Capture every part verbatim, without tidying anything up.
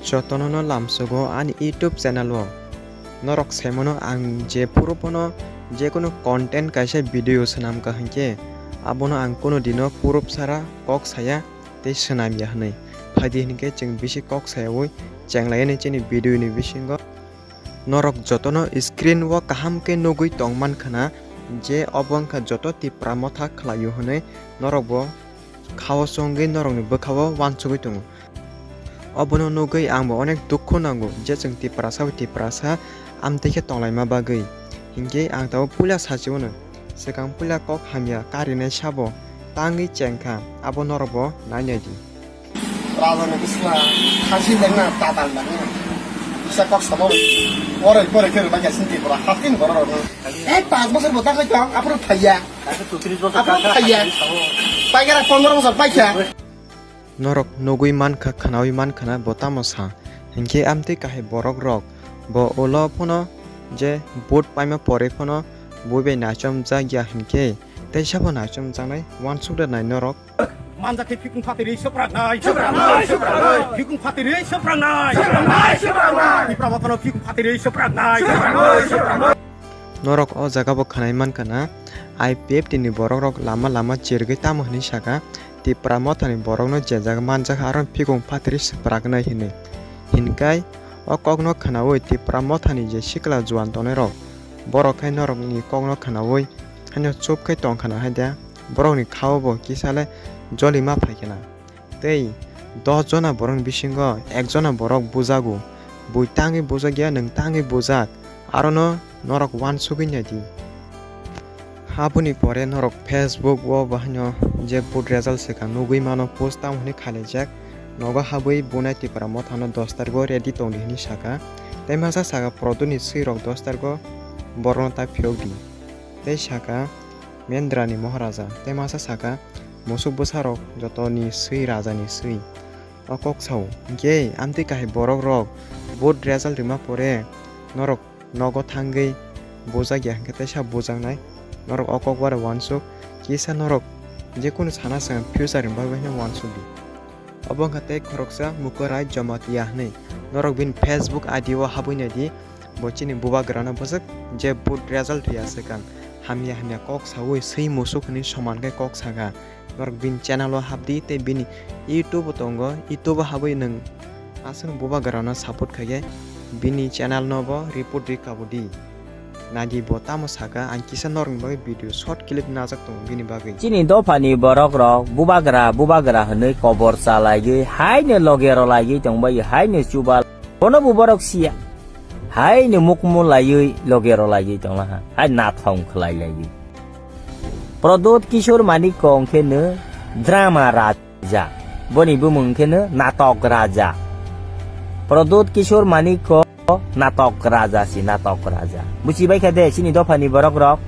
Jotono no lamsogo ani YouTube channel o. Norok saimano ang je phuru phano jekunu content kaisa video swnamkha hinkhe abono ang kunu dino purub sara kok saya tei swnamya hwnwi. Phaidi hinkhe chwng bisi kok sayaui chenglaini chini video ni bisingo. Norok jotono screen o kaham khe nugui tong mankhana je obo wngkha joto Tipra Motha khlaio hwnwi norokbo khao chongwi norokni bwkhao uansugui tongo. Obono nugui angbo onek dukhu nango je chwng Tiprasa bai Tiprasa amtwi khe tonglaima bagwi. Hinkhe ang tabuk puila sachiuno, swkang puila kok hamya karinai sabo tangwi chengkha, abo norokbo nainai di. Rajani bwsla khasi lengna tatal lengna. Kisa kok sabo. Ore pore khe rwbaikha sini Tripura hatin borok rokno. Ei panch bosor bo tangwi tong, aphuru phaiya. Aphuru phaiya. Paikha pondro bosor paikha. Norok nugui mankha, khwnaui mankhana bo tamo sa. Hinkhe amtwi kahai borok rok bo ulo phano je vote paima pore phano bui bai naichomjak ya hinkhe teisa bo naichomjaknai uansukda nai norok. Manjakhe phikung phatiri swpraknai, swpraknai, swpraknai. Phikung phatiri swpraknai, swpraknai, swpraknai. Tipra Mothano phikung phatiri swpraknai, swpraknai, swpraknai. Norok o jaga bo khwnai mankha na, I P F T ni borok rok lama lama chirgwi tamo hwnwi saka, Tipra Mothani borok no je jaga manjakha aro phikung phatiri swpraknai hwnwi. Hinkai o kok no khwnaui Tipra Mothani je sikla juan tongnai rok, borok khai norok ni kok no khwnaui haino chup khai tongkha na hai da. Borokni khao bo kisa le joli ma phai khe na. Tei dos jona borokni bisingo ek jona borok bujago. Bui tangwi bujakya, nwng tangwi bujak. Arono norok uansugwi nai di. Aboni pore norok Facebook o bo haino je vote result swkang nugwi mano, post tamo hwnwi khailaijak. Nogo habwi bunai Tipra Mothano dos targo ready tongdi hwnwi saka. Tei masa saka Prodotni swirok dos targo borokno ta phiyok di. Tei saka, Mendrani Moharaja, tei masa saka, musuk bwsarok jotoni swi rajani swi. O kok sao, hinkhe amtwi kahai borok rok vote result rwma pore norok nogo thangwi bujak ya hinkhe teisa bujaknai. Norok o kok bai uansuk, kisa norok jekunu sana swkang future ni bagwi haino uansuk di. Obo wngkha tei khoroksa Mukurai Jamatia hwnwi. Norok bini Facebook I D o habwi nai di. Bo chini bubagrano bwswk je vote result ya swkang hamya hamya kok saui swi musuk hwnwi soman khe kok saka. Norok bini channel o hap di tei bini YouTube o tongo, YouTube o habwi nwng aswk bubagrano support khai khe bini channel no bo report rwi kabo di. Nadi bo tamo saka, ang kisa norokni bagwi video short clip najak tongo bini bagwi. Chini dophani borok rok bubagra bubagra hwnwi kobor chalaiwi haino loge rwlaiwi tongbai, haino chuba. Bono bo borok siya. Haino mukmu laiwi loge rwlaiwi tonglaha. Hai nathong khwlai laiwi. Prodot Kishore Manik kong khe no drama raj. Raja. Boni bumung khe no Natok Raja. Prodot Kishore Manik ko Natok Raja si, Natok Raja. Buchi bai kha de, chini dophani borok rok.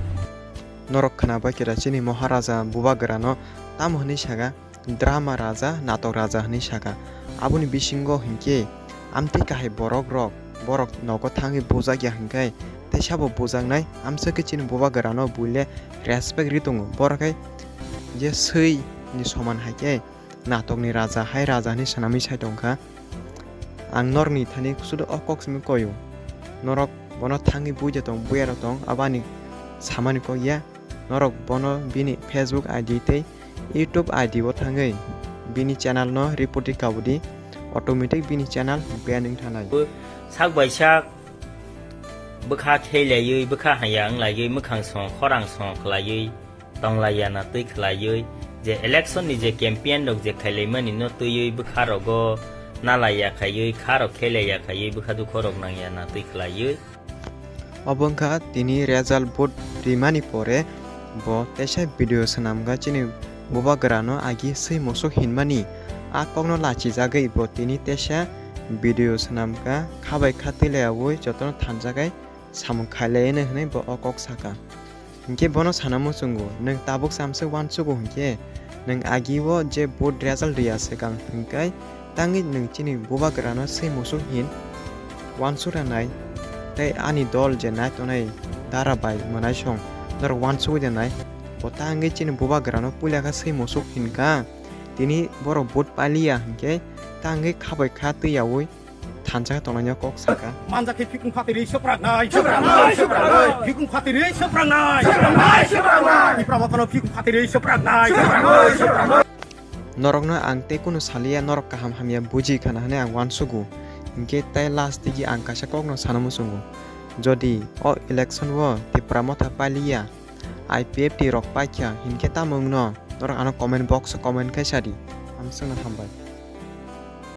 Norok khwna bai khe da chini Maharaja bubagra no tamo hwnwi saka, drama raja, natok raja hwnwi saka. Aboni bisingo hinkhe amtwi kahai borok rok, borok nogo thangwi bujak ya hinkhe, teisa bo bujaknai, amswk khe chini bubagra no buile respect ri tongo. Borok hai je swi ni soman hai khe natokni raja hai raja hinwi swnamwi sai tongkha. Ang norokni thani sudu o kok simi koyo. Norok bono thangwi buide tong, buya rok tong, abo ani samani kok ya. Norok bono bini Facebook I D tei YouTube I D o thangwi bini channel no report ri kabudi, automatic bini channel ban wng thanai. Sak bai sak bwkha khe laiwi, bwkha haya wng laiwi, mwkhang song khorang song khlaiwi, tonglaiya na twi khlaiwi, je election ni je campaign rok je khailaimani no twiwi bwkha rogo nalaiya khaiwi, kha rok khelaiya khaiwi, bwkha dukho rok nangya na twi khlaiwi. Obo wngkha tini result vote rimani pore bo teisa video swnamkha chini bubagra no agi swi musuk hinmani. A kokno lachijagwi bo tini teisa video swnamkha, kha bai kha twi laiyaui jotono thanjagai samung khailai hwnwi bo o kok saka. Hinkhe bono sana muchungo, nwng tabuk samswk uansugo hinkhe, nwng agi o je vote result riya swkang hinkhe tangwi nwng chini bubagrano swi musuk hin uansuk ranai tei ani dol je nai tongnai dara bai mwnaisong norok uansugwi rwnai. Bo tangwi chini bubagrano puila khe swi musuk hinkha, tini borok vote paliya hinkhe tangwi kha bai kha twi yaui thansa khe tongnai kok saka. Manja khe phikung phatiri sopraknai. Sopraknai, sopraknai. Phikung phatiri sopraknai. Sopraknai, sopraknai. Tipra mothano phikung phatiri sopraknai. Sopraknai, sopraknai. Norokno ang tei kunu saliya, norok kaham hamya buji khana hwnwi ang uansugo. Hinkhe tei last digi ang kaisa kokno sana muchungo. Jodi o election o Tipra motha pailiya, I P F T rok paikha, hinkhe tamo wngno norok ano comment box o comment khai sadi. Hamswkno hambai.